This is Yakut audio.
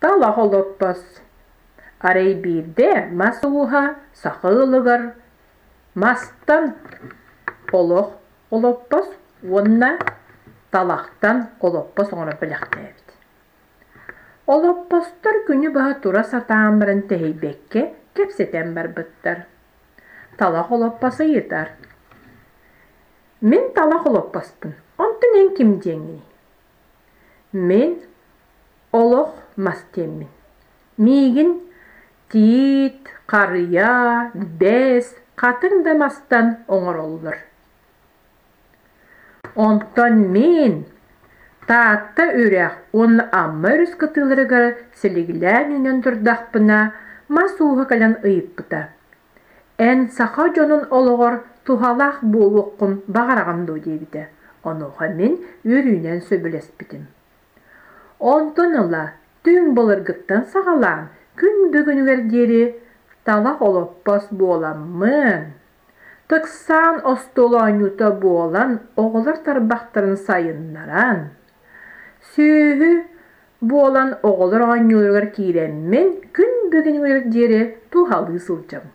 Талах олоппос. Арай биирдэ мас ууһа саха ыалыгар мастан олох олоппос уонна талахтан олоппос оҥорон бэлэхтээбит. Олоппостор күнү быһа тура сатаан баран тэһийбэккэ кэпсэтэн барбыттар. Талах олоппос ыйытар: «Мин талах олоппоспун, онтон эн ким диэҥҥиний?» «Мин олох мас диэммин. Миигин тиит, харыйа, бэс, хатыҥ да мастан оҥороллор. Онтон мин Таатта үрэх уонна Амма өрүс кытыыларыгар силигилээн үүнэн турдахпына, мас ууһа кэлэн ыйыппыта: «Эн саха дьонун олоҕор туһалаах буолуоххун баҕараҕын дуо?» диэбитэ. Онуоха мин үөрүүнэн сөбүлэспитим. Онтон ыла түҥ былыргыттан саҕалаан күн бүгүнүгэр диэри талах олоппос буоламмын, Тыксаан остуол оонньуута буолан оҕолор тарбахтарын сайыннаран, сүөһү буолан оҕолор оонньууларыгар киирэммин күн бүгүнүгэр диэри туһалыы сылдьабын.